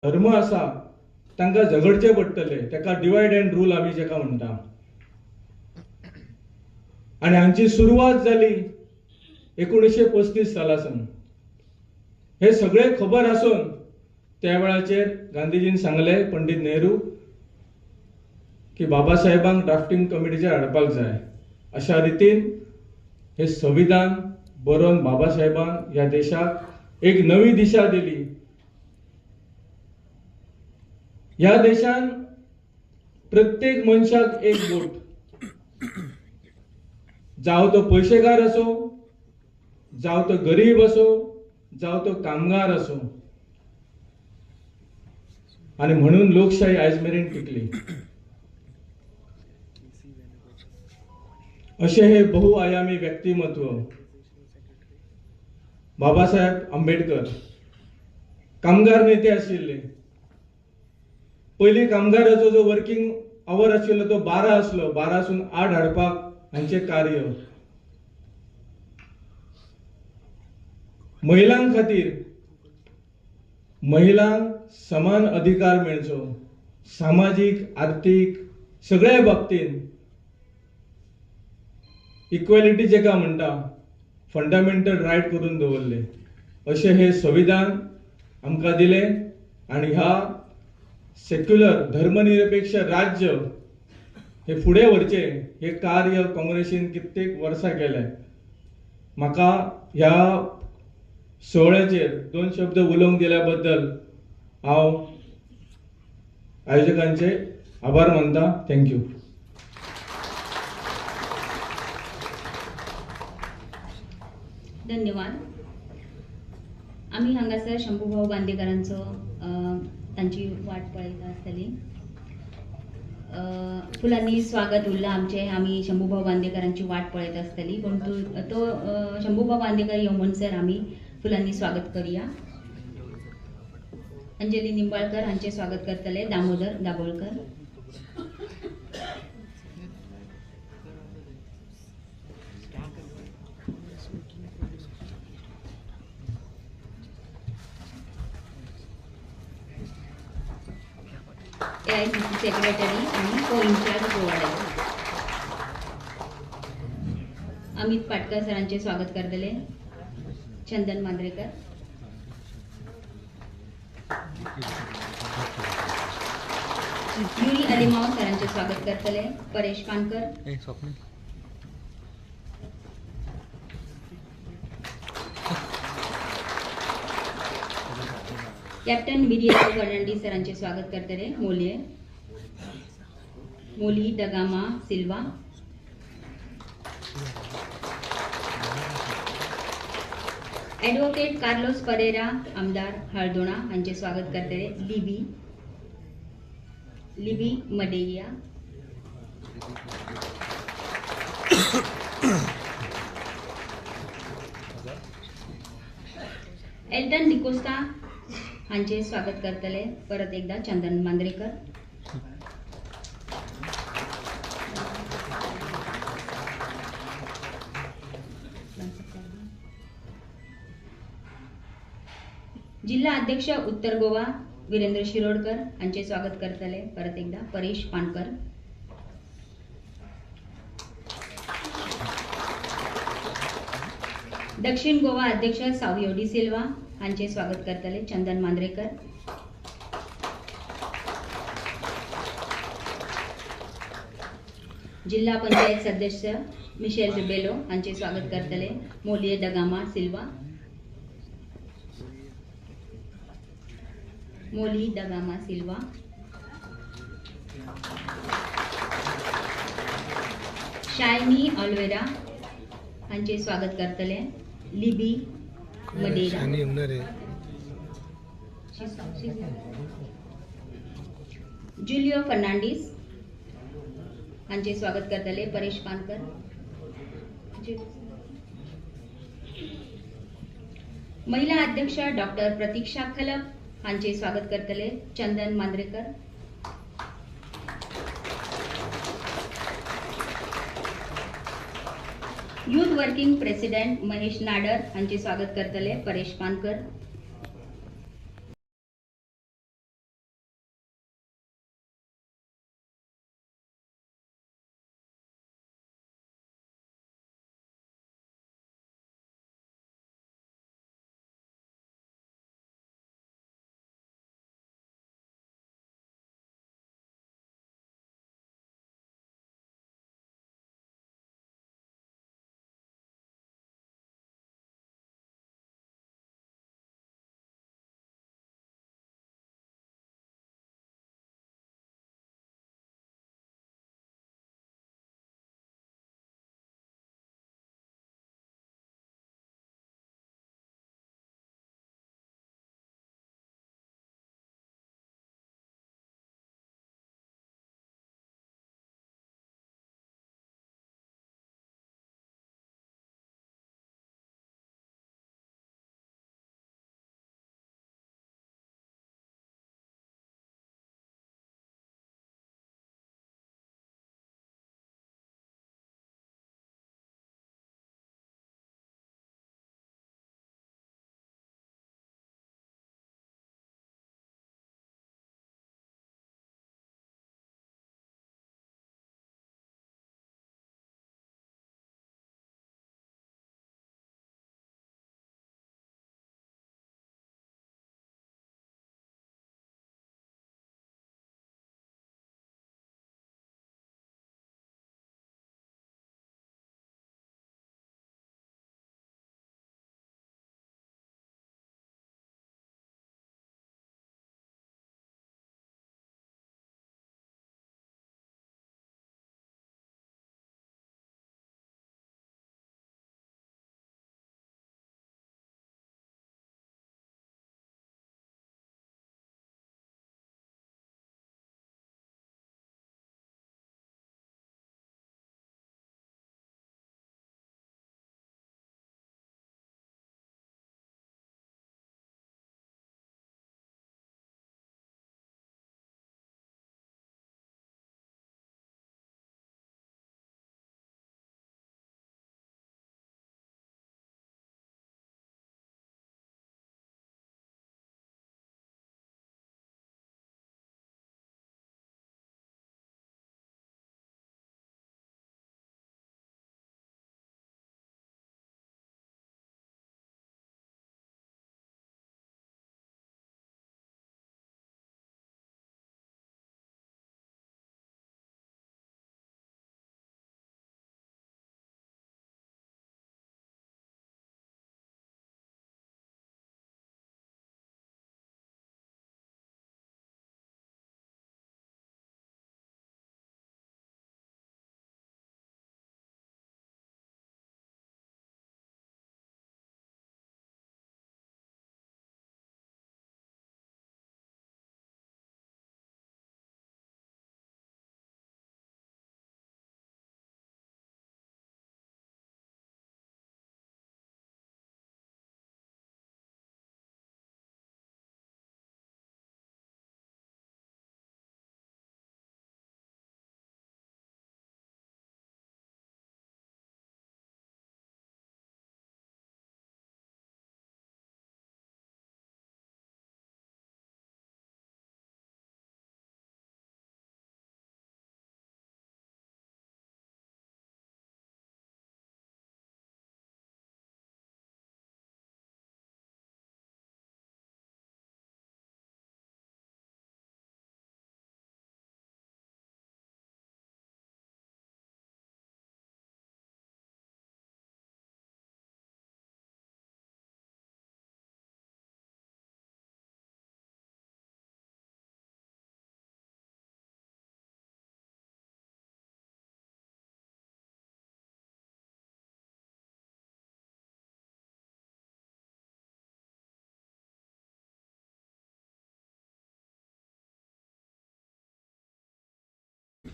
धर्म आसा तांकां झगडचें पडटलें. ताका डिवायड अँड रूल आमी जेका म्हणटा. आनी हांची सुरवात जाली 1935 सालासून. हे सगळे खबर आसून त्या वेळाचेर गांधीजीन सांगलें पंडित नेहरू की बाबासाहेबांक ड्राफ्टिंग कमिटीचेर हाडपाक जाय. अशा रितीन हे संविधान बरोवन बाबासाहेबान ह्या देशाक एक नवी दिशा दिली. ह्या देशान प्रत्येक मनशाक एक वोट, जावं तो पयशेकार असो, जावं तो गरीब असो, जावं तो कामगार असो. आणि म्हणून लोकशाही आयज मेरेन टिकली. असे हे बहुआयामी व्यक्तिमत्व बाबासाहेब आंबेडकर कामगार नेते आशिल्ले. पयलीं कामगाराचो जो वर्किंग our आशिल्लो तो 12 आसलो, 12 सून 8 हाडपाक हांचें कार्य. महिलां खातीर महिलांक समान अधिकार मेळचो, सामाजीक आर्थीक सगळ्या बाबतींत इक्वेलिटी जेका म्हणटा फंडामेंटल रायट करून दवरले. अशें हे संविधान आमकां दिलें आनी ह्या सेक्युलर धर्मनिरपेक्ष राज्य हे फुडें व्हरचें हे कार्य काँग्रेसीन कित्येक वर्सां केलें. म्हाका ह्या सुवाळ्याचेर 2 शब्द उलोवंक दिल्या बद्दल हांव आयोजकांचे आभार मानता. Thank you. धन्यवाद. आमी हांगासर शंभूभाऊ बांदेकरांचो तांची वाट पळयता आसतली. फुलांनी स्वागत उरलां आमचें. आमी शंभूभाऊ बांदेकरांची वाट पळयता आसतली, पूण तो शंभूभाऊ बांदेकर यो म्हणसर आमी फुलांनी स्वागत करूया. अंजली निंबाळकर हांचें स्वागत करतले Damodar Dabholkar. AICC secretary आणि को इन्चार्ज गोवा. अमित पाटकर सरांचे स्वागत करतले चंदन मांद्रेकर. युरी अलिमाव सरांचे स्वागत करतले परेश पानकर. कॅप्टन विरियातो फर्नांडीस सरांचे स्वागत करतले मोलये मोली दगामा सिल्वा. ॲडव्होकेट कार्लोस परेरा आमदार हळदोणा हांचे स्वागत करतले लिबी लिबी मडेया. एल्टन डिकोस्ता हांचे स्वागत करतले परत एकदा चंदन मांद्रेकर. जिल्हा अध्यक्ष उत्तर गोवा वीरेंद्र शिरोडकर हांचे स्वागत करतले परत एकदा परेश पानकर. दक्षिण गोवा अध्यक्ष सावियो डी सिल्वा हांचे स्वागत करतले चंदन मांद्रेकर. जिल्हा पंचायत सदस्य मिशेल रिबेलो हांचे स्वागत करतले मोलिये da Gama Silva. Molly Dagama Silva. Shiny ऑल्वेरा हांचे स्वागत करतले लिबी मडेरा. जुलियो फर्नांडीस हांचे स्वागत करतले परेश पानकर. महिला अध्यक्ष डॉक्टर प्रतीक्षा खलप हांचे स्वागत करतले Chandan Mandrekar. Youth working president Mahesh Nadar हांचे स्वागत करतले Paresh Pankar.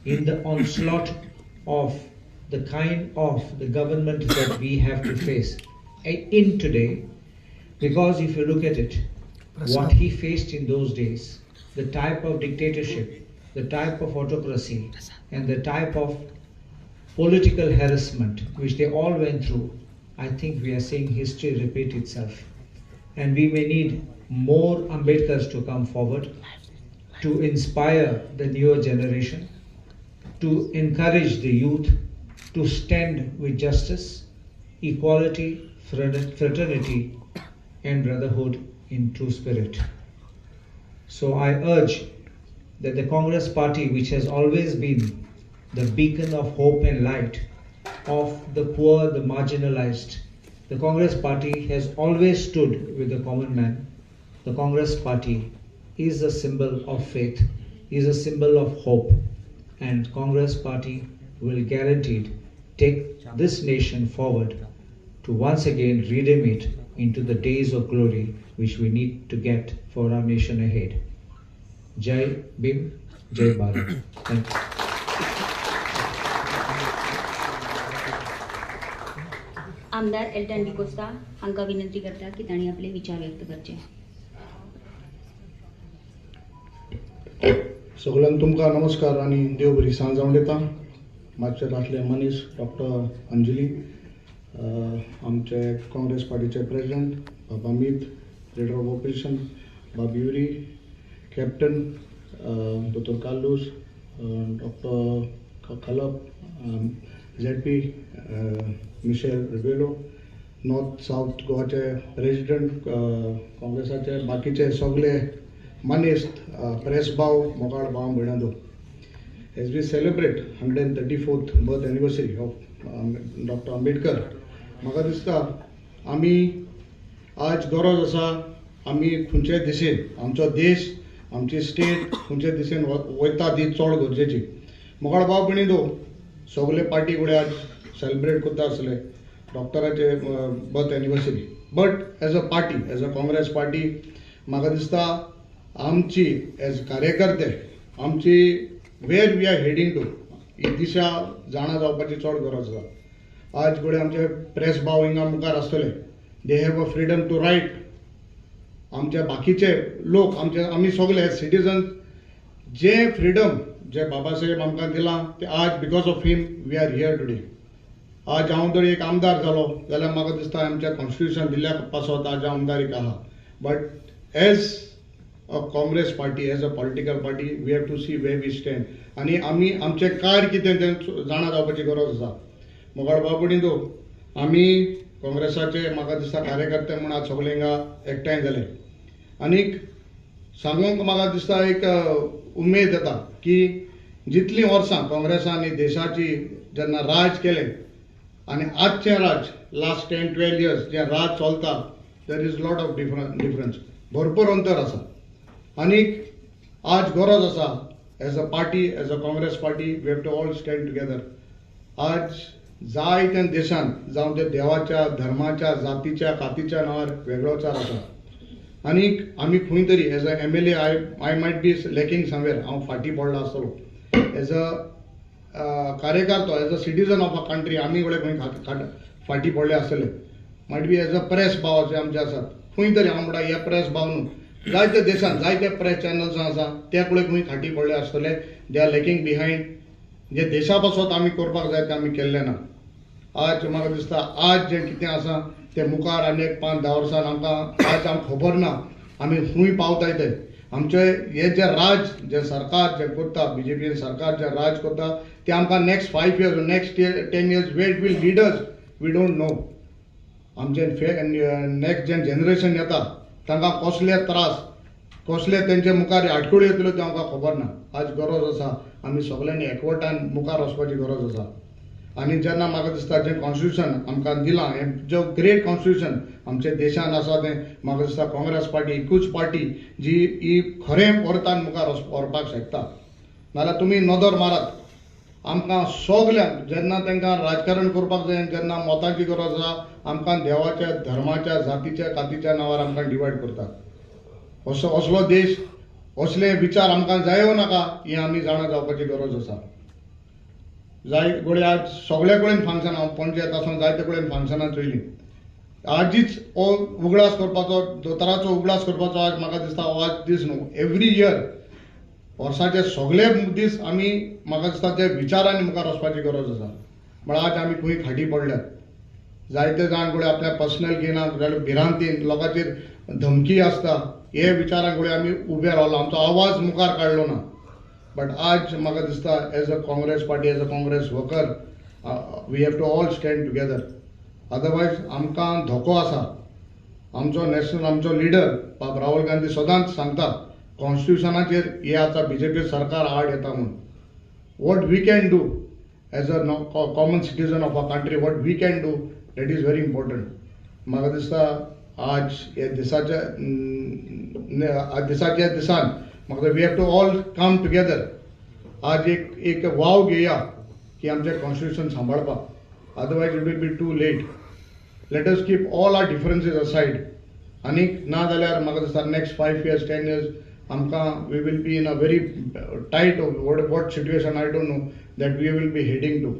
in the onslaught of the kind of the government that we have to face in today. Because if you look at it, what he faced in those days, the type of dictatorship, the type of autocracy, and the type of political harassment which they all went through, I think we are seeing history repeat itself. And we may need more Ambedkars to come forward to inspire the newer generation, to encourage the youth to stand with justice, equality, fraternity, and brotherhood in true spirit. So I urge that the Congress Party, which has always been the beacon of hope and light of the poor, the marginalized, the Congress Party has always stood with the common man. The Congress Party is a symbol of faith, is a symbol of hope, and Congress Party will guaranteed take this nation forward to once again redeem it into the days of glory which we need to get for our nation ahead. Jai Bhim, Jai Bharat. Thank you. आमदार Elton D'Costa हांकां विनंती करता की तांणी आपले विचार व्यक्त करचे. सगळ्यांक तुमकां नमस्कार आनी देव बरी सांज जावन दिता. मातशें आसले मनीस डॉक्टर अंजली, आमचे काँग्रेस पार्टीचे प्रेसिडेंट बाब अमीत, लिडर ऑफ ऑपोजिशन बाब युरी, कॅप्टन दोतोर Carlos, doctor Khalap, ZP Michel Rebelo, north south गोवाचे प्रेसिडेंट काँग्रेसाचे, बाकीचे सगळे मानेस्त, प्रेस भाव, मोगाळ भाव भयणांनो. As we celebrate 134th birth anniversary of Doctor Ambedkar, म्हाका दिसता आमी आज गरज आसा आमी खंयचे दिशेन आमचो देश, आमची स्टेट खंयचे दिशेन वयता ती चड गरजेची. मोगाळ भाव भयणींनो, सगळे पार्टी कडेन आज सेलिब्रेट करता आसले डॉक्टराचे birth anniversary, but as a party, as a Congress party, म्हाका दिसता आमची एज कार्यकर्ते आमची where we are heading to ही दिशा जाणा जावपाची चड गरज आसा. आज घडये आमचे प्रेस भाव हिंगा मुखार आसतले, they have a freedom to write. आमचे बाकीचे लोक, आमचे आमी सगळे एज सिटीजन्स जे फ्रिडम जे बाबासाहेब आमकां दिलां ते आज because of him we are here today. आज हांव जर एक आमदार जालो जाल्यार म्हाका दिसता आमच्या कॉन्स्टिट्युशन दिल्ल्या पासत आज हांव आमदार एक आहा. But as a Congress party, as a political party, we have to see where we stand. आनी आमी आमचें कार्य कितें तें जाणा जावपाची गरज आसा. मोगाळ भाव भयणींनो, आमी काँग्रेसाचे म्हाका दिसता कार्यकर्ते म्हूण आज सगळे हिंगा एकठांय जाले. आनीक सांगूंक म्हाका दिसता एक उमेद येता की जितलीं वर्सां काँग्रेसान देशाची जेन्ना राज केलें आनी आजचें राज लास्ट 10-12 इयर्स जें राज चलता, there is lot of difference, भरपूर अंतर आसा. आनीक आज गरज आसा as a party, as a Congress party, we have to all stand together. आज जायत्या देशांत जावं ते देवाच्या, धर्माच्या, जातीच्या, कातीच्या नांवार वेगळोचार आसा. आनीक आमी खंय तरी as a MLA I might be lacking somewhere, हांव फाटीं पडला आसतलो. एज अ कार्यकर्तो, as a citizen of a country, आमी कडेन खंय फाटीं पडले आसतले. Might be as a press भाव जे आमचे आसात खंय तरी, हांव म्हणटा हे प्रेस भाव न्हू, जायत्या देशांत जायते प्रेस चॅनल्स आसा ते कडेन खंय फाटीं पडले आसतले. They are lacking behind. जे देशा पासत आमी करपाक जाय तें आमी केल्लें ना. आज म्हाका दिसता आज जें कितें आसा तें मुखार आनी एक 5-10 वर्सान आमकां आज आमकां खबर ना आमी खंय पावताय ते. आमचे हे जे राज, जे सरकार जे करता, बीजेपी सरकार जे राज करता ते आमकां next 5 years, next 10 years where will leaders we don't know. आमचे नेक्स्ट जे जनरेशन येता तांकां कसले त्रास, कसले तेंचे मुखार आडखळी येतल्यो तें आमकां खबर ना. आज गरज आसा आमी सगळ्यांनी एकवटान मुखार वचपाची गरज आसा. आनी जेन्ना म्हाका दिसता जें कॉन्स्टिट्युशन आमकां दिलां, हें जो ग्रेट कॉन्स्टिट्युशन आमच्या देशान आसा तें म्हाका दिसता काँग्रेस पार्टी एकूच पार्टी जी ही खरें अर्थान मुखार व्हरपाक शकता. नाजाल्यार तुमी नदर मारात आमकां सगल्यांक जेन्ना तांकां राजकारण करपाक जाय, जेन्ना मतांची गरज आसा, आमकां देवाच्या, धर्माच्या, जातीच्या, कातीच्या नांवार आमकां डिवायड करतात. असो असलो देश, असले विचार आमकां जायो नाका, हें आमी जाणा जावपाची गरज आसा. जाय गोळे आज सगळे कडेन फंक्शन हांव पणजे येता आसतना जायते कडेन फंक्शनां चोयलीं. आजीच हो उगडास करपाचो, दोतोराचो उगडास करपाचो आज म्हाका दिसता हो आज दीस न्हू. एवरी इयर वर्साचे सगळे दीस आमी म्हाका दिसता ते विचारांनी मुखार वचपाची गरज आसा. म्हळ्यार आज आमी खंय खाटी पडल्यात. जायते जाण गोळे आपल्या पर्सनल गेनाक जाल्यार भिरांतीन लोकांचेर धमकी आसता हे विचारां गोळे आमी उबे रावलो, आमचो आवाज मुखार काडलो ना. बट आज म्हाका दिसता as a Congress party, as a Congress worker, we have to all stand together. Otherwise आमकां धोको आसा. आमचो नॅशनल, आमचो लिडर बाब राहुल गांधी सदांच सांगता कॉन्स्टिट्युशनाचेर हे आतां बीजेपी सरकार आड येता म्हूण. What we can do as a common citizen of a country, what we can do that is very important. म्हाका दिसता आज ह्या दिसाच्या दिसाच्या दिसान म्हाका we have to all come together. आज एक एक वाव घेवया की आमचें कॉन्स्टिट्युशन सांबाळपाक. Otherwise it will be too late. Let us keep all our differences aside. आनीक ना जाल्यार म्हाका दिसता नेक्स्ट 5 years 10 years आमकां we will be in a very tight what situation I don't know that we will be heading to.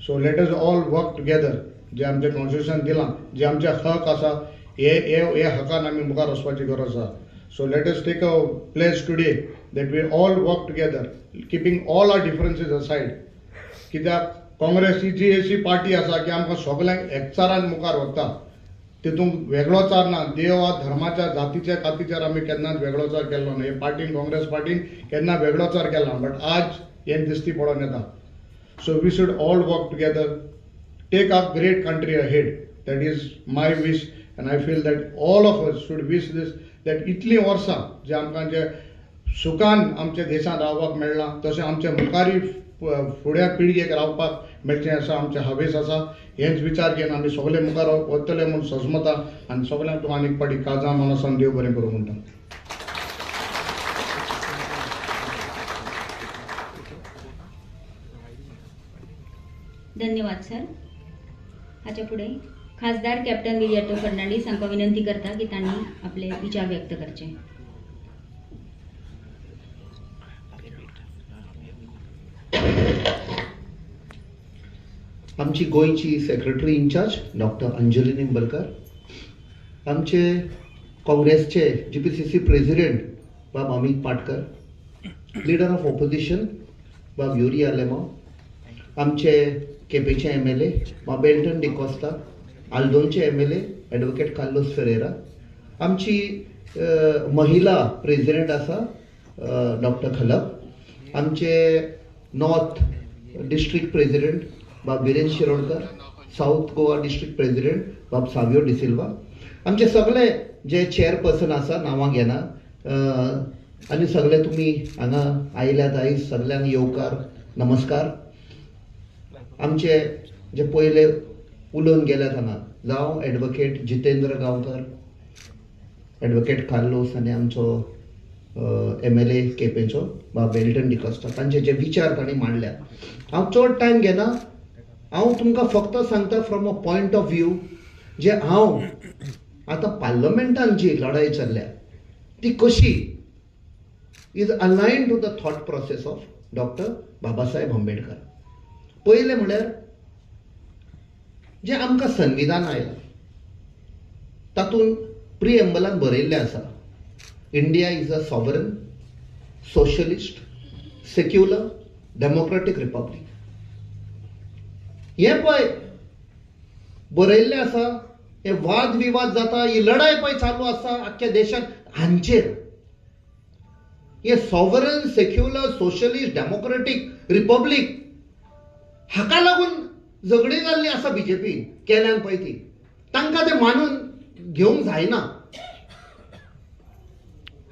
So let us all work together. जे आमचें constitution दिलां, जे आमचे हक आसा, हे हे हकान आमी मुखार वचपाची गरज आसा. So let us take a pledge today that we all work together, keeping all our differences aside. कित्याक काँग्रेस ही जी अशी पार्टी आसा की आमकां सगल्यांक एकचारान मुखार व्हरता, तितूंत वेगळोचार ना. देव वा धर्माच्या जातीच्या कातीचेर आमी केन्नाच वेगळोचार केल्लो ना. हे पार्टीन, काँग्रेस पार्टीन केन्ना वेगळोचार केला, बट आज हें दिश्टी पडोन येता. So we should all work together, take our great country ahead. That is my wish and I feel that all of us should wish this, that इतलीं वर्सां जे आमकां जे सुखान आमच्या देशांत रावपाक मेळ्ळां तशें आमच्या मुखारय फुड्या पिळगेक रावपाक मेळचें आसा, आमचें हावेस आसा. हेंच विचार घेवन आमी सगळे मुखार वतले म्हूण सजमता आनी सगळ्यांक तुका आनीक फावटी काळजा मानसान देव बरें करूं म्हणटा. धन्यवाद सर. हाच्या फुडें खासदार कॅप्टन विरियातो फर्नांडीस हांकां विनंती करता की तांणी आपले विचार व्यक्त करचे. आमची गोंयची secretary incharge doctor Anjali Nimbalkar, आमचे काँग्रेसचे GPCC president Bab Amit Patkar, leader of opposition Bab Yuri Alemao, आमचे केपेचे MLA Bab Elton D'Costa, आल्दोनचे MLA advocate Carlos Ferreira, आमची महिला प्रेसिडेंट आसा डॉक्टर खलप, आमचे नॉर्थ डिस्ट्रिक्ट प्रेसिडेंट बाब Viren Shirodkar, south Goa district president Bab Savio D'Silva, आमचे सगळे जे chairperson आसा नांवां घेना आनी सगळे तुमी हांगा आयल्यात आयज सगल्यांक येवकार नमस्कार. आमचे जे पयले उलोवन गेल्यात हांगा जावं advocate Jitendra Gaonkar, advocate Carlos आनी आमचो MLA केपेंचो बाब एल्टन डिकॉस्टा, तांचे जे विचार तांणी मांडल्यात. हांव चड टायम घेना, हांव तुमकां फक्त सांगता from a point of view जे हांव आतां पार्लमेंटान जी लढाई चल्ल्या ती कशी is align to the thought process of doctor Babasaheb Ambedkar. पयलें म्हळ्यार जें आमकां संविधान आयलां तातूंत प्रिएम्बलान बरयल्लें आसा, India is a sovereign, socialist, secular, democratic republic. हें पळय बरयल्लें आसा, हे वाद विवाद जाता, ही लढाय पळय चालू आसा आख्ख्या देशांत हांचेर. हे sovereign, secular, socialist, democratic republic हाका लागून झगडी जाल्ली आसा बीजेपी केल्यान पळय ती, तांकां तें मानून घेवंक जायना.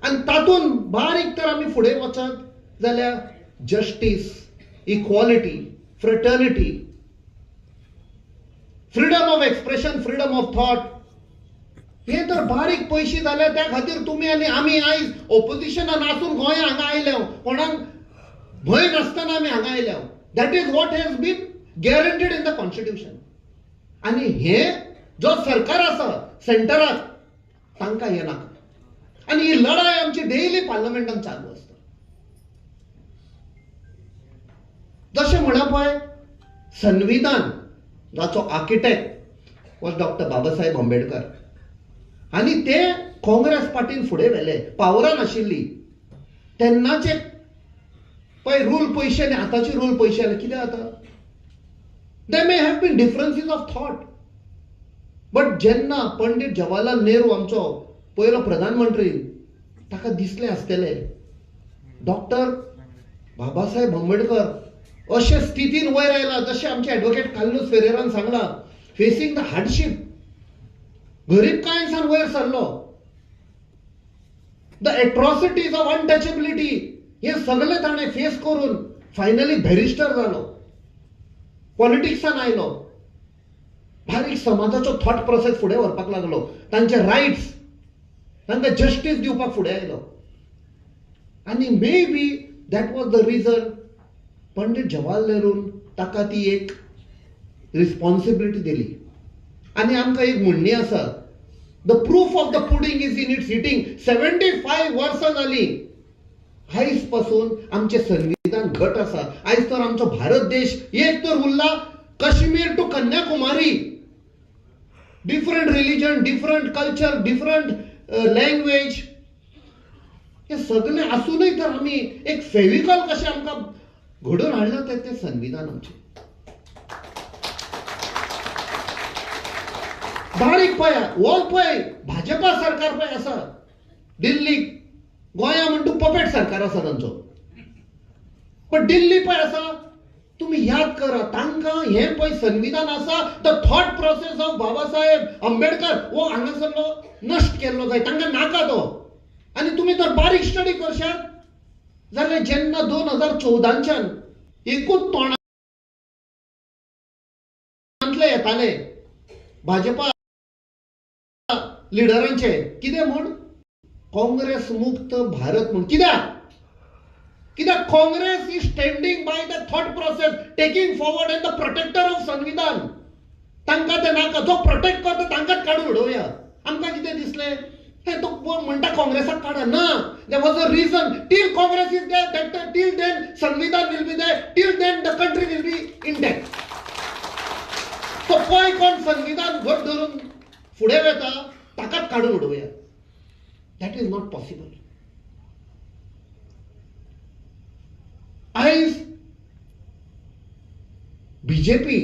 आनी तातूंत बारीक तर आमी फुडें वचत जाल्यार justice, equality, fraternity, freedom of expression, freedom of thought, हे तर बारीक पयशे जाल्यार त्या खातीर तुमी आनी आमी आयज ओपोजिशनान आसून गोंया हांगा आयल्या, कोणाक भंय नासतना आमी हांगा आयल्या. That is what has been guaranteed in the constitution. आनी हे जो सरकार आसा सेंटराक तांकां हें नाका. आनी ही लढाय आमची डेली पार्लमेंटान चालू आसता. जशें म्हणा पळय संविधान जाचो architect was doctor Babasaheb Ambedkar आनी ते काँग्रेस पार्टीन फुडें व्हेले, पावरान आशिल्ली तेन्नाचे पळय रूल पयशे आनी आतांचे रूल पयशे जाल्यार कितें जाता? There may have been differences of thought, but जेन्ना पंडित जवाहरलाल नेहरू आमचो पयलो प्रधानमंत्री ताका दिसलें आसतलें डॉक्टर बाबासाहेब आंबेडकर अशे स्थितीन वयर आयला, जशें आमचे एडवोकेट कार्लूस फेरेरान सांगलां, फेसींग the hardship, गरीबकायेनसान वयर सरलो, the atrocities of untouchability हे सगळे ताणें फेस करून फायनली बॅरिस्टर जालो, पॉलिटिक्सान आयलो, बारीक समाजाचो थॉट प्रोसेस फुडें व्हरपाक लागलो, तांचे रायट्स, तांकां जस्टीस दिवपाक फुडें आयलो. आनी maybe that was the reason Pandit Jawaharlal नेरून ताका ती एक रिस्पॉन्सिबिलिटी दिली. आनी आमकां एक म्हणणी आसा, the proof of the pudding is in its eating. 75 वर्सां जालीं आयज पासून आमचें संविधान घट आसा. आयज तर आमचो भारत देश एक तर उरला, Kashmir to Kanyakumari, different religion, different culture, different language, हे सगळें आसूनय तर आमी एक फेविकॉल कशें आमकां घडोवन हाडलां तें संविधान आमचें. बारीक पळय हो पळय भाजपा सरकार पळय आसा दिल्लीक, गोंया म्हण तूं पपेट सरकार आसा तांचो, पण दिल्ली पळय आसा. तुमी याद करा तांकां हें पळय संविधान आसा, the thought process of Babasaheb Ambedkar हो हांगासरलो नश्ट केल्लो जाय, तांकां नाका तो. आनी तुमी जर बारीक स्टडी करशात जाल्यार जेन्ना 2014च्यान एकूच तोंडांतले येताले भाजपा लिडरांचे कितें म्हूण, काँग्रेस मुक्त भारत म्हूण. कित्याक? कित्याक Congress is standing by the thought process, taking forward and the protector of संविधान. तांकां तें नाका, जो प्रोटेक्ट करता तांकांच काडून उडोवया. आमकां कितें दिसलें, हे तो म्हणटा काँग्रेसाक काडा ना, there was a reason. Till Congress is there, that till then संविधान will be there, till then the country will be intact. तो पळय कोण संविधान घट धरून फुडें वता ताकाच काडून उडोवया. That is not possible. आयज बीजेपी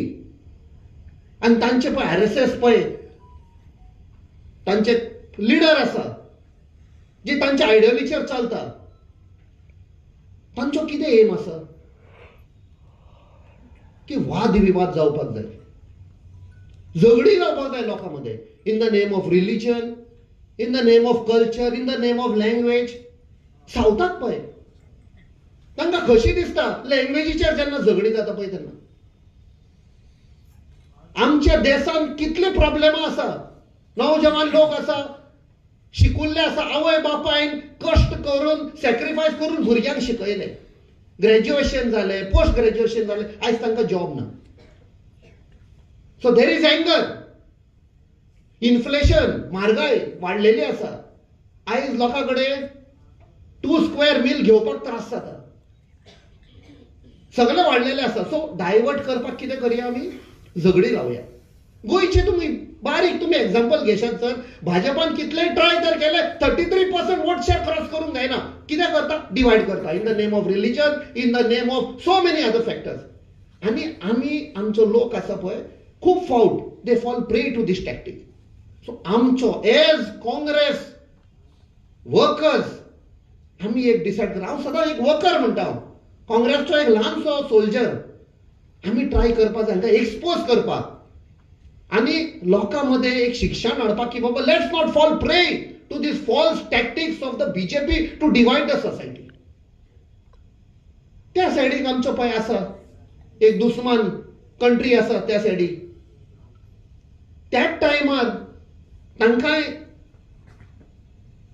आनी तांचे पळय RSS पळय तांचे लिडर आसा जे तांच्या आयडियोलॉजीचेर चलता, तांचो कितें एम आसा की वाद विवाद जावपाक जाय, झगडी जावपाक जाय लोकां मदें, in the name of religion, in the name of culture, in the name of language. सावथाक पळय तांकां खोशी दिसता लँग्वेजीचेर जेन्ना झगडी जाता पळय तेन्ना. आमच्या देशांत कितले प्रॉब्लेमां आसा, नवजवान लोक आसा, शिकुल्ले आसा, आवय बापायन कश्ट करून सॅक्रिफायस करून भुरग्यांक शिकयले, ग्रॅज्युएशन जालें, पोस्ट ग्रॅज्युएशन जालें, आयज तांकां जॉब ना. So there is anger, inflation, म्हारगाय वाडलेली आसा. आयज लोकां कडेन 2 स्क्वेअर मील घेवपाक त्रास जाता, सगळें वाडलेलें आसा. सो डायवर्ट करपाक कितें करया आमी, झगडी लावया. गोंयचे तुमी बारीक तुमी एग्जाम्पल घेशात सर, भाजपान कितलेय ट्राय तर केले, 33% वोट शेअर क्रॉस करूंक जायना. कितें करता, डिवायड करता in the name of religion, in the name of so many other factors. आनी आमी आमचो लोक आसा पळय खूब फावट they fall prey to this tactic. So आमचो एज काँग्रेस वर्कर्स आमी एक डिसायड करा, हांव सदां एक वर्कर म्हणटा, हांव काँग्रेसचो एक ल्हानसो सोल्जर. आमी ट्राय करपाक जाय तांकां एक्सपोज करपाक आनी लोकां मदें एक शिक्षण हाडपाक की बाबा let's not fall prey to this false tactics of the BJP to divide the society. त्या सायडीक आमचो पळय आसा एक दुस्मान कंट्री आसा त्या सायडीक, त्याच टायमार तांकांय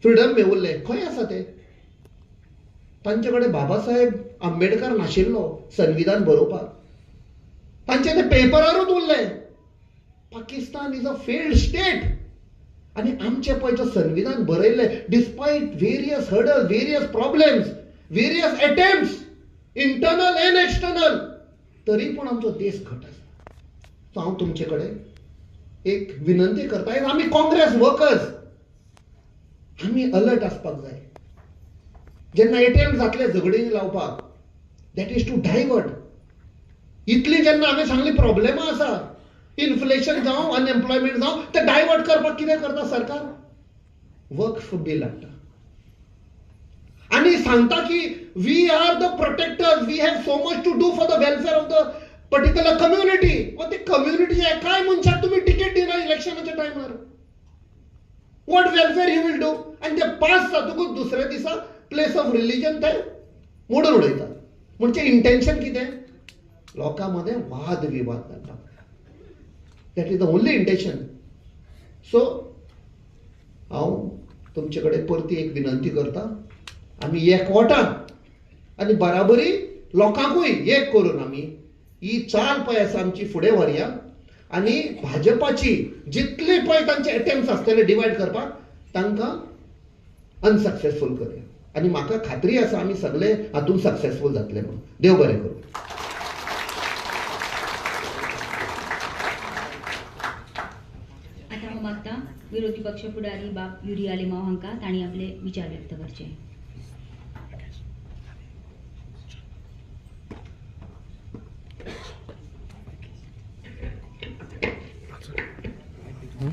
फ्रिडम मेवल्लें. खंय आसा ते? तांचे कडेन बाबासाहेब आंबेडकर नाशिल्लो संविधान बरोवपाक, तांचे ते पेपरारूच उरले. Pakistan is a failed state. आनी आमचें पळय जो संविधान बरयल्लें, despite various hurdle, various problems, various attempts, internal and external, तरी पूण आमचो देश घट आसा. सो हांव तुमचे कडेन एक विनंती करता, आमी काँग्रेस वर्कर्स आमी अलर्ट आसपाक जाय. जेन्ना एटीएम जातले झगडीं लावपाक, that is to divert. इतली जेन्ना हांवें सांगली प्रॉब्लेमां आसा, इन्फ्लेशन जावं अनएम्प्लॉयमेंट जावं, ते डायवर्ट करपाक कितें करता सरकार? वक्फ बील हाडटा आनी सांगता की we are the protectors, we have so much to do for the welfare of the particular community. ते कम्युनिटीच्या एकाय मनशाक तुमी टिकेट दिना इलेक्शनाच्या टायमार. What welfare you will do? आनी ते पास जातकूच दुसऱ्या दिसा प्लेस ऑफ रिलीजन ते मोडून उडयतात. म्हणजे इंटेन्शन कितें? लोकां मदें वाद विवाद घालपाक. That is the only intention. So हांव तुमचे कडेन परती एक विनंती करता, आमी एकवटान आनी बराबरी लोकांकूय एक करून आमी ही चाल पळय आसा आमची फुडें व्हरया आनी भाजपाची जितले पळय तांचे एटेम्प्ट आसतले डिवायड करपाक तांकां अनसक्सेसफूल करया. आनी म्हाका खात्री आसा आमी सगळे हातूंत सक्सेसफूल जातले म्हणून. देव बरें करूं. आतां हांव मागता विरोधी पक्ष फुडारी बाब युरी आलेमाव हांकां तांणी आपले विचार व्यक्त करचे.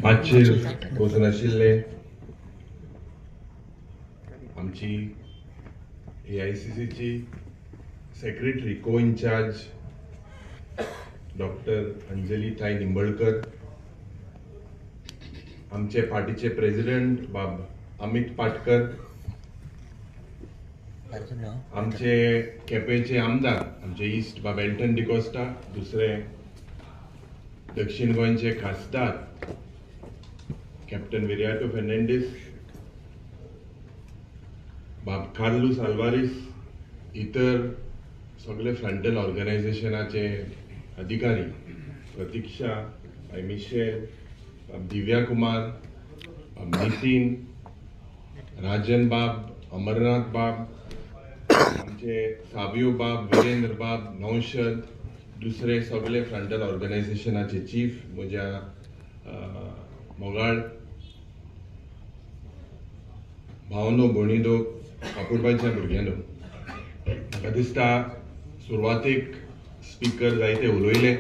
मातशेर बसून आशिल्ले आमची AICCची secretary co incharge doctor Anjali ताई निंबळकर, आमचे पार्टीचे प्रेसिडेंट बाब अमित पाटकर, आमचे केपेंचे आमदार आमचे इस्ट बाब एल्टन डिकोस्टा, दुसरे दक्षिण गोंयचे खासदार कॅप्टन विरियाटो फेर्नांडीस, बाब कार्लूस आल्वारीस, इतर सगळे फ्रंटल ऑर्गनायझेशनाचे अधिकारी, प्रतीक्षा, बाय मिशेल, बाब दिव्या कुमार, बाब नितीन, राजन बाब, अमरनाथ बाब, आमचे सावियो बाब, विरेंद्र बाब, नौशद, दुसरे सगळे फ्रंटल ऑर्गनायझेशनाचे चीफ, म्हज्या मोगाळ भावनो भयणीनो बापूरबायच्या भुरग्यांनो, म्हाका दिसता सुरवातेक स्पिकर जायते उलयले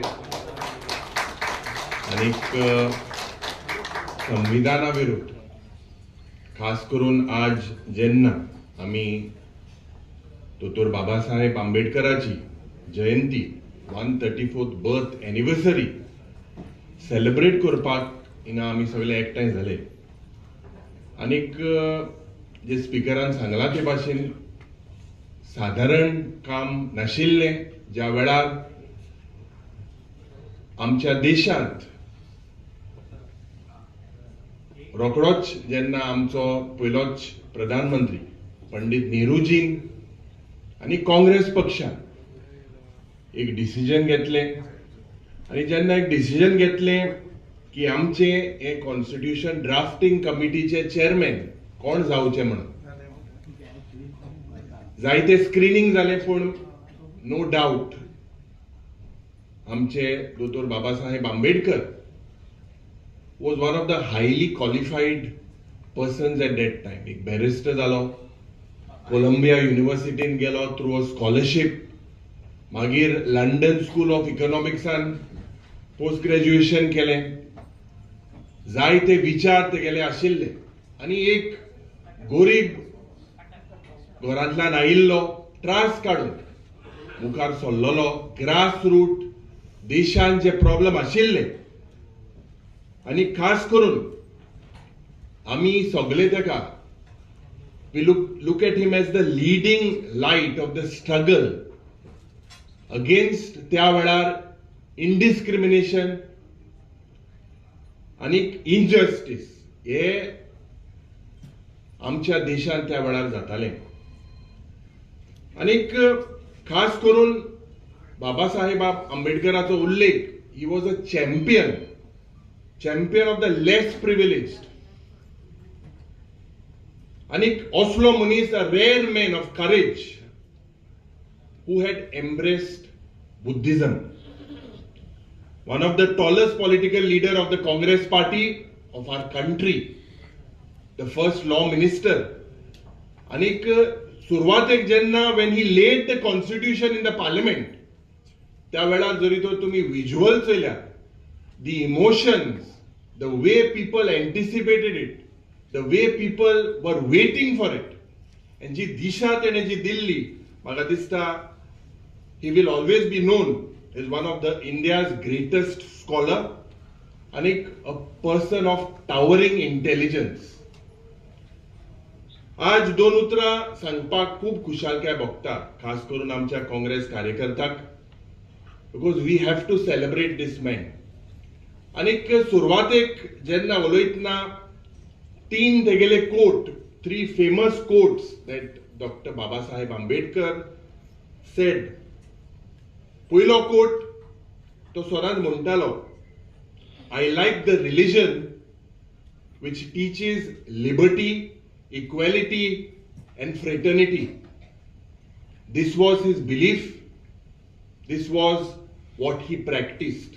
आनीक संविधाना विरुद्ध खास करून आज जेन्ना आमी दोतोर बाबासाहेब आंबेडकराची जयंती 134th birth anniversary celebrate करपाक हिंगा आमी सगळे एकठांय जाले आनीक जे स्पिकरान सांगलां ते भाशेन सादारण काम नाशिल्लें. ज्या वेळार आमच्या देशांत रोखडोच जेन्ना आमचो पयलोच प्रधानमंत्री पंडित नेहरूजीन आनी काँग्रेस पक्षान एक डिसिजन घेतलें आनी जेन्ना एक डिसिजन घेतलें की आमचे हे कॉन्स्टिट्यूशन ड्राफ्टिंग कमिटीचे चेअरमॅन कोण जावचे म्हणून जायते स्क्रिनींग जालें, पूण नो डावट आमचे दोतोर Babasaheb Ambedkar was one of the highly qualified persons at that time. एक बॅरिस्टर जालो, कोलंबिया युनिव्हर्सिटीन गेलो थ्रू अ स्कॉलरशीप, मागीर लंडन स्कूल ऑफ इकॉनॉमिक्सान पोस्ट ग्रॅज्युएशन केलें. जायते विचार तेगेले आशिल्ले आनी एक गोरीब घरांतल्यान आयिल्लो त्रास काडून मुखार सरलेलो, ग्रास रूट देशान जे प्रॉब्लम आशिल्ले आनी खास करून आमी सगळे तेका we look at him as the leading light of the struggle against त्या वेळार इनडिस्क्रिमिनेशन आनी इनजस्टीस हे आमच्या देशांत त्या वेळार जातालें. आनीक खास करून बाबासाहेब आंबेडकराचो उल्लेख, he was a champion, champion of the less privileged. आनीक असलो मनीस, a rare man of courage who had embraced Buddhism. One of the tallest political leader of the Congress party of our country, the first law minister. आनीक सुरवातेक जेन्ना when he laid the constitution in the parliament, त्या वेळार जरी तर तुमी visual चोयल्यार, the emotions, the way people anticipated it, the way people were waiting for it, आनी जी दिशा तेणें जी दिल्ली, म्हाका दिसता he will always be known as one of the India's greatest scholar आनी a person of towering intelligence. आज दोन उतरां सांगपाक खूब खुशालकाय भोगता, खास करून आमच्या Congress कार्यकर्त्याक, because we have to celebrate this man. आनीक सुरवातेक जेन्ना उलयतना तीन तेगेले quote, three famous quotes that Doctor Babasaheb Ambedkar said. पयलो कोट तो सदांच म्हणटालो, I like the religion which teaches liberty, equality and fraternity. This was his belief, this was what he practiced,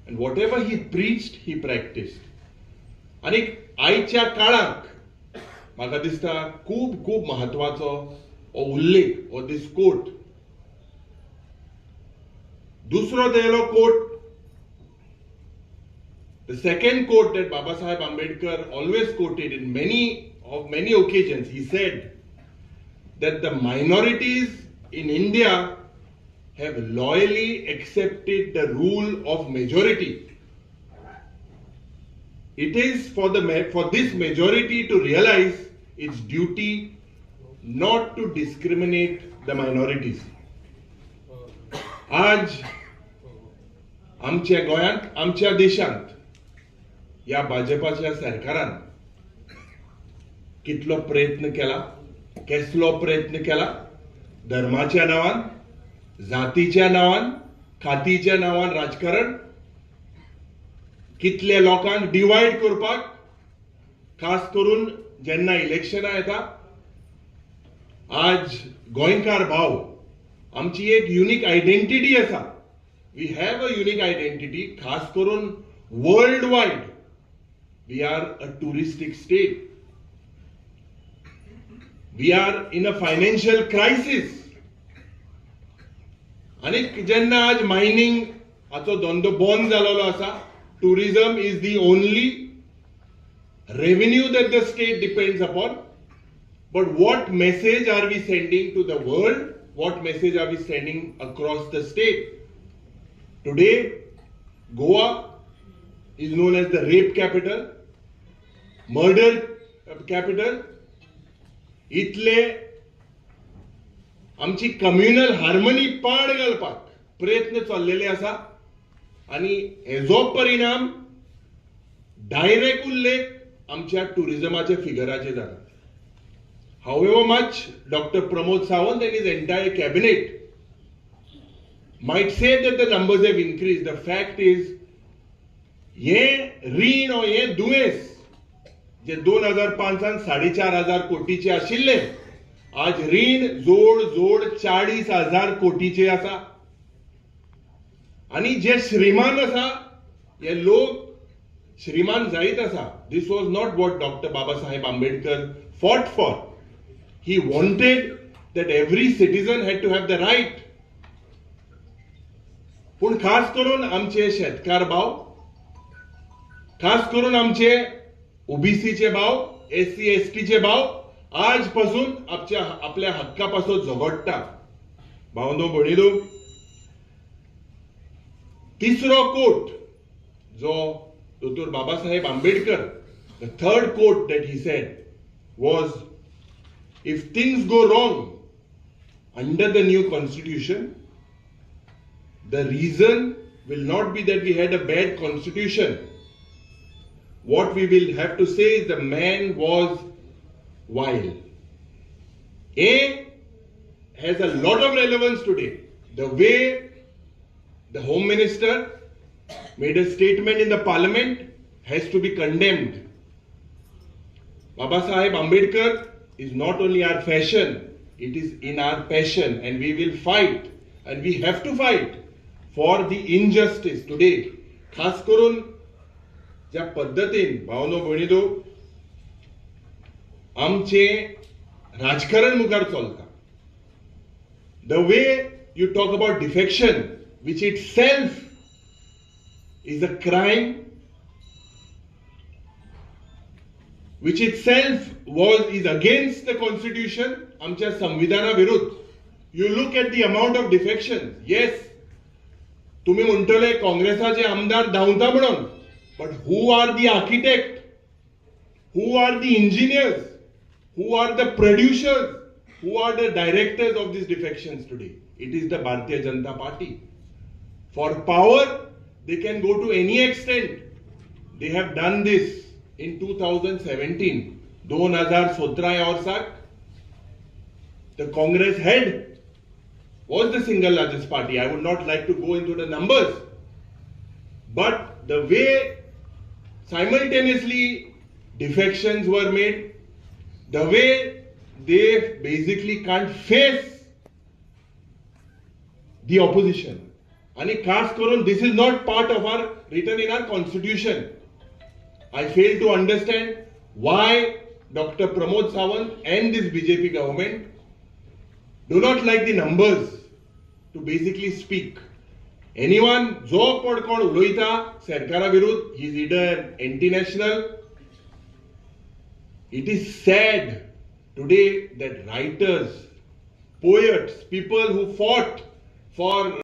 and whatever he preached he practiced. आनी आयच्या काळाक म्हाका दिसता खूब खूब म्हत्वाचो हो उल्लेख, हो दीस कोट. दुसरो तेगेलो quote, the second quote that Babasaheb Ambedkar always quoted in many occasions, he said that the minorities in India have loyally accepted the rule of majority. It is for this majority to realize its duty not to discriminate the minorities. आज आमच्या गोंयांत, आमच्या देशांत ह्या भाजपाच्या सरकारान कितलो प्रयत्न केला, केसलो प्रयत्न केला, धर्माच्या नांवान, जातीच्या नांवान, खातीच्या नांवान राजकारण, कितले लोकांक डिवायड करपाक, खास करून जेन्ना इलेक्शनां येता. आज गोंयकार भाव, आमची एक युनीक आयडेंटिटी आसा, we have a unique identity. खास करून world wide we are a touristic state, we are in a financial crisis. आनी जेन्ना आज मायनींग हाचो धंदो बंद जाल्लो आसा, tourism is the only revenue that the state depends upon. But what message are we sending to the world? What message are we sending across the state? Today, Goa is known as the rape capital, murder capital. इतले आमची communal harmony पाड घालपाक प्रयत्न चल्लेले आसा आनी हेजो परिणाम direct उल्लेख आमच्या टुरिजमाच्या फिगराचेर जाला. However much Doctor Pramod Sawant and his entire cabinet might say that the numbers have increased, the fact is हे रीण ओ हे दुयेंस जे 2005 4,500 कोटीचे आशिल्ले, आज रीण जोड जोड 40,000 कोटीचे आसा. आनी जे श्रीमान आसा हे लोक श्रीमान जायत आसा. This was not what Doctor Babasaheb Ambedkar fought for. He wanted that every citizen had to have the right. पूण खास करून आमचे शेतकार भाव, खास करून आमचे ओबीसीचे भाव, एससी एसटीचे भाव आज पासून आपल्या हक्का पासून झगडटा. भावनो भयणीनो, तिसरो कोट जो दोतोर Babasaheb Ambedkar, the third quote that he said was, if things go wrong under the new constitution, the reason will not be that we had a bad constitution. What we will have to say is the man was vile. A has a lot of relevance today. The way the Home Minister made a statement in the parliament has to be condemned. Babasaheb Ambedkar is not only our fashion, it is in our passion, and we will fight And we have to fight for the injustice today. खास करून ज्या पद्दतीन भावनो भयणीनो आमचे राजकारण मुखार चलता, the way you talk about defection, which itself is a crime, which itself is against the constitution, आमच्या संविधाना विरुद्ध. You look at the amount of defection. Yes, तुम्ही म्हणटले काँग्रेसाचे आमदार धांवता म्हणून, but who are the architect, who are the engineers, who are the producers, who are the directors of these defections today? It is the Bharatiya Janata Party. For power, they can go to any extent. They have done this in 2017. 2017 ह्या वर्साक the Congress head was the single largest party. I would not like to go into the numbers, but the way simultaneously defections were made, the way they basically can't face the opposition. आणि खास करून this is not part of our written in our constitution. I fail to understand why Doctor Pramod Sawant and this BJP government do not like the numbers to basically speak. Anyone जो पण कोण उलयता सरकारा विरुद्ध, he is either anti national. It is sad today that writers, poets, people who fought for our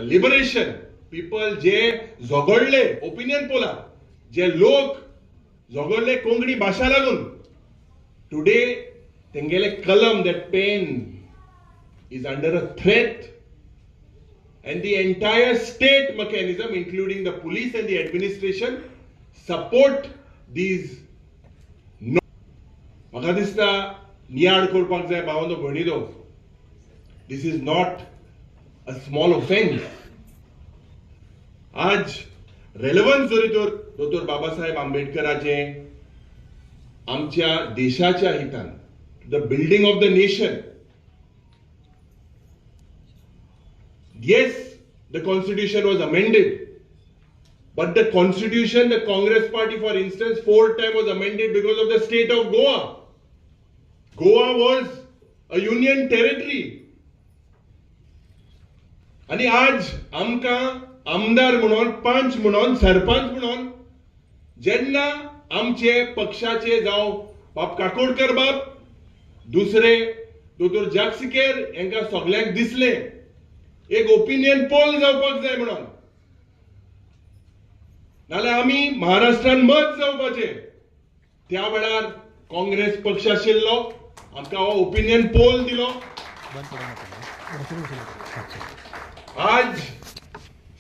liberation, people जे झगडले opinion पोला, जे लोक झगडले कोंकणी भाशा लागून, टुडे तेंगेले कलम, that pen is under a threat, and the entire state mechanism, including the police and the administration, support these. म्हाका दिसता नियाळ करपाक जाय भावांनो भयणीनो, this is not a small offence. आज रेलेवन्स जरी तर दोतोर बाबासाहेब आंबेडकराचे आमच्या देशाच्या हितान, the building of the nation. Yes, the constitution was amended, but the constitution, the Congress party for instance, 4 times was amended because of the state of Goa. Goa was a union territory. आनी आज आमकां आमदार म्हणून, पंच म्हणून, सरपंच म्हणून जेन्ना आमचे पक्षाचे जावं बाब काकोडकर बाब, दुसरे दोतोर जागसिकेर, हांकां सगल्यांक दिसलें एक ओपिनियन पोल जावपाक जाय म्हणून, नाल्यार आमी महाराष्ट्रान मत जावपाचे. त्या वेळार काँग्रेस पक्ष आशिल्लो, आमकां हो ओपिनियन पोल दिलो. आज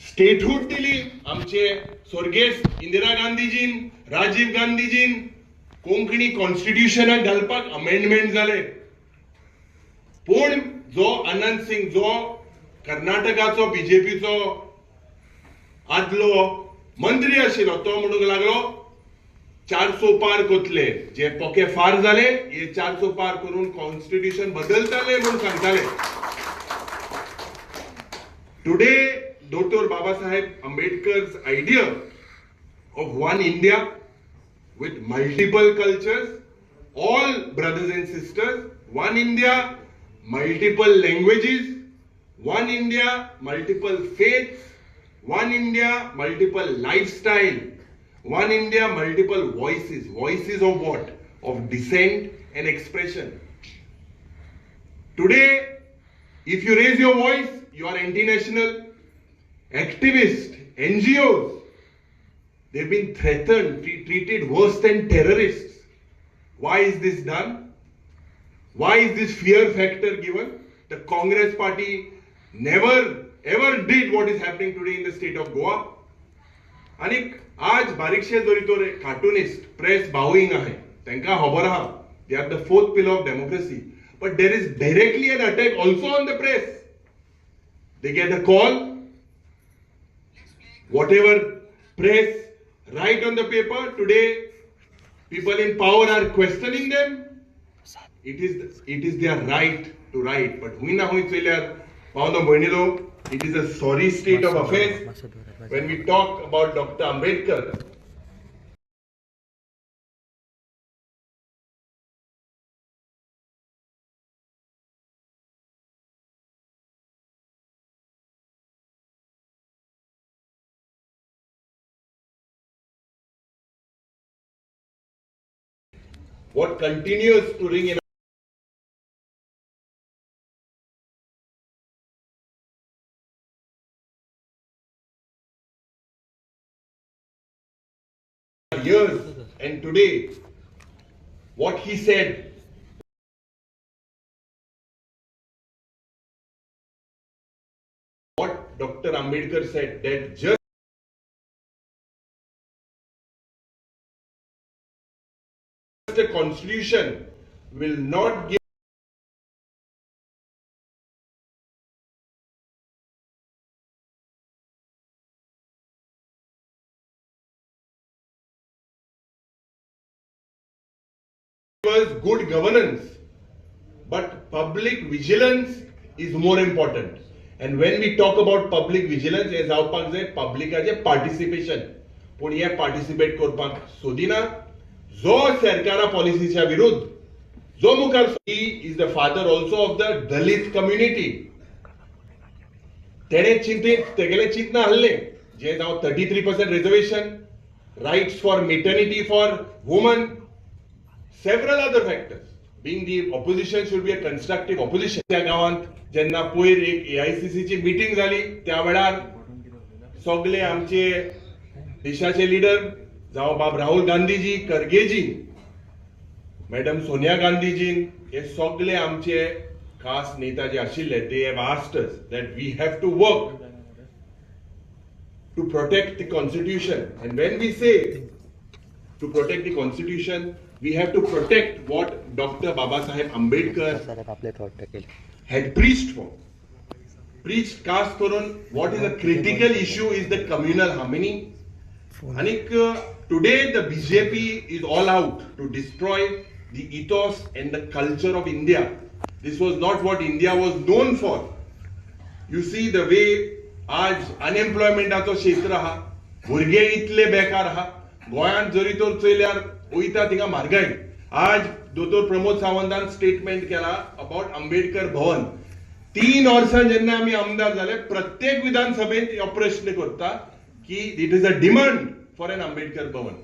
स्टेटहूड दिली आमचे स्वर्गेस्त इंदिरा गांधीजीन, राजीव गांधीजीन. कोंकणी कॉन्स्टिट्युशनाक घालपाक अमेंडमेंट जाले, पूण जो अनंत सिंग, जो कर्नाटकाचो बीजेपीचो आदलो मंत्री आशिल्लो, तो म्हणूंक लागलो 400 पार कोतले, जे पोके फार जाले हे 400 पार करून कॉन्स्टिट्युशन बदलताले म्हणून सांगताले. Today Doctor Babasaheb Ambedkar's idea of one India with multiple cultures, all brothers and sisters, one India, multiple languages, one India, multiple faiths, one India, multiple lifestyle, one India, multiple voices. Voices of what? Of dissent and expression. Today, if you raise your voice, you are anti-national. Activists, NGOs, they've been threatened, treated worse than terrorists. Why is this done? Why is this fear factor given? The Congress party never ever did what is happening today in the state of Goa. आणि आज बारीकशे जरी तर cartoonist press बावूंग आहे, तांकां खबर आहा, they are the fourth pillar of democracy. but there is directly an attack also on the press. They get a call, whatever press write on the paper today, people in power are questioning them. It is their right to write, but हुई ना हुई चोयल्यार पावनो भयणीलो, it is a sorry state of affairs. When we talk about Doctor Ambedkar, what continues to ring in our ears, and today, what he said, what Dr. Ambedkar said, that just the constitution will not give us good governance, but public vigilance is more important. And when we talk about public vigilance, हे जावपाक जाय पब्लिकाचे participation. पूण हे participate करपाक सोदिना. जो सरकारा पॉलिसीच्या विरुद्ध जो मुखार, he is the father also of the Dalit community. तेणे चिंतीत तेगेले चिंतना हाडलें जे जावं 33% reservation, rights for maternity for woman, several other factors. Being the opposition should be a constructive opposition. त्या गांवांत जेन्ना पयर एक AICC ची मिटींग जाली त्या वेळार सगळे आमचे देशाचे लिडर जावं बाब राहुल गांधीजी, खरगेजी, मॅडम सोनिया गांधीजी, हे सगळे आमचे खास नेता जे आशिल्ले, they have asked us that we have to work to protect the constitution. And when we say to protect the constitution, we have to protect what Doctor Babasaheb Ambedkar had preached for. Preached खास करून what is a critical issue is the communal harmony. आनीक today the BJP is all out to destroy the ethos and the culture of India. This was not what India was known for. You see the way आज अनएम्प्लॉयमेंटाचो क्षेत्र आहा, भुरगे इतले बेकार आहा. गोंयांत जरी तर चोयल्यार वयता थिंगा म्हारगाय. आज दोतोर प्रमोद सावंतान स्टेटमेंट केला अबाउट आंबेडकर भवन. 3 वर्सां जेन्ना आमी आमदार जाले, प्रत्येक विधानसभेंत हो प्रश्न करता की it is a demand for an Ambedkar Bhavan.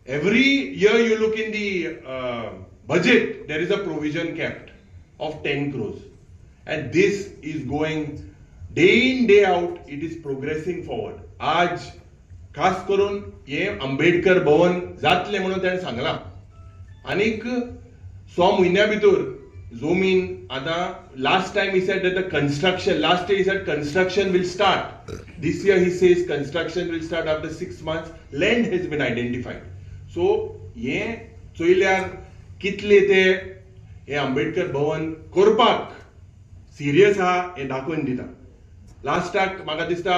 Every year you look in the budget, there is a provision kept of 10 crores. And this is going day in, day out, it is progressing forward. आज खास करून हे आंबेडकर भवन जातले म्हणून ताणें सांगलां. आनीक 6 म्हयन्या भितर जमीन आतां last time he said that the construction, last year he said construction will start. This year he says construction will start after 6 months. Land has been identified. So हे चोयल्यार कितले ते हे आंबेडकर भवन करपाक सिरियस आहा हें दाखोवन दिता. लास्टाक म्हाका दिसता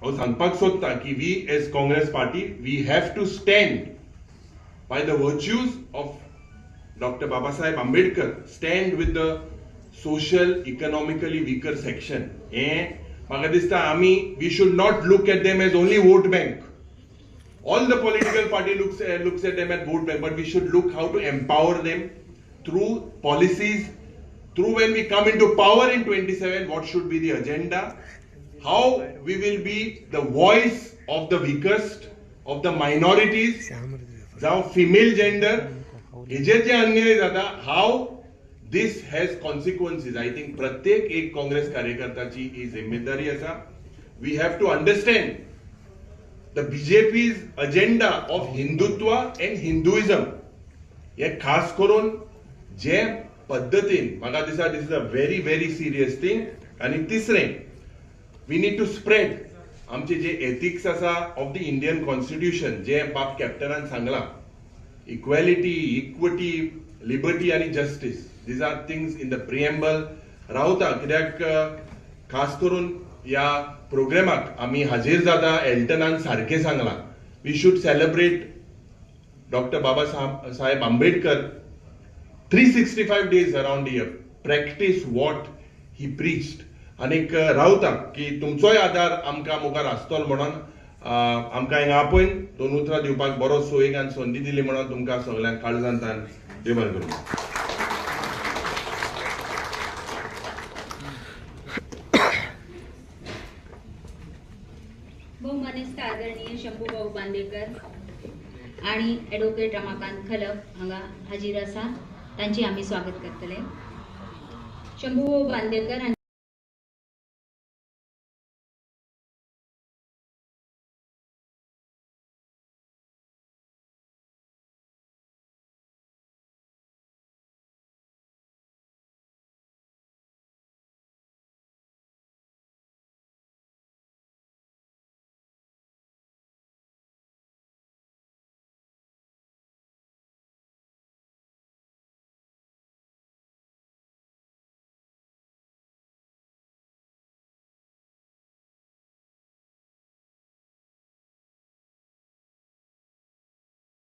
हांव सांगपाक सोदता की we as Congress party we have to stand by the virtues of Doctor Babasaheb Ambedkar, stand with the social economically weaker section. हें म्हाका दिसता आमी we should not look at them as only vote bank. All the political party looks at them at vote bank, but we should look how to empower them through policies, through when we come into power in 27, what should be the agenda, how we will be the voice of the weakest, of the minorities, जावं female gender, हेजेर जे अन्याय जाता, how this has consequences. I think प्रत्येक एक काँग्रेस कार्यकर्त्याची ही जिम्मेदारी आसा. We have to understand the BJP's agenda of Hindutva and Hinduism. हे खास करून जे पद्दतीन म्हाका दिसता this is a very very serious thing. आनी तिसरें, we need to spread आमचे जे एथिक्स आसा ऑफ the Indian constitution, जे बाब कॅप्टनान सांगलां, इक्वॅलिटी, इक्विटी, लिबर्टी आनी justice. These are things in the preamble. रावता कित्याक खास करून ह्या प्रोग्रामाक आमी हाजीर जाता. एल्टनान सारकें सांगलां, we should celebrate doctor Baba Saheb Ambedkar 365 days around year. Practice what he preached. आनीक रावता की तुमचोय आदार आमकां मुखार आसतलो म्हणून आमकां हिंगा आपोवन दोन उतरां दिवपाक बरो सोयीक आनी संदी दिली म्हणून तुमकां सगल्यांक काळजांतल्यान देव बरें करूं. बहुमानेस्त आदरणीय शंभूभाऊ बांदेकर आणि ॲडव्होकेट रमाकांत खलप हांगा हाजीर आसा, तांची आमी स्वागत करतले. शंभूभाऊ बांदेकर.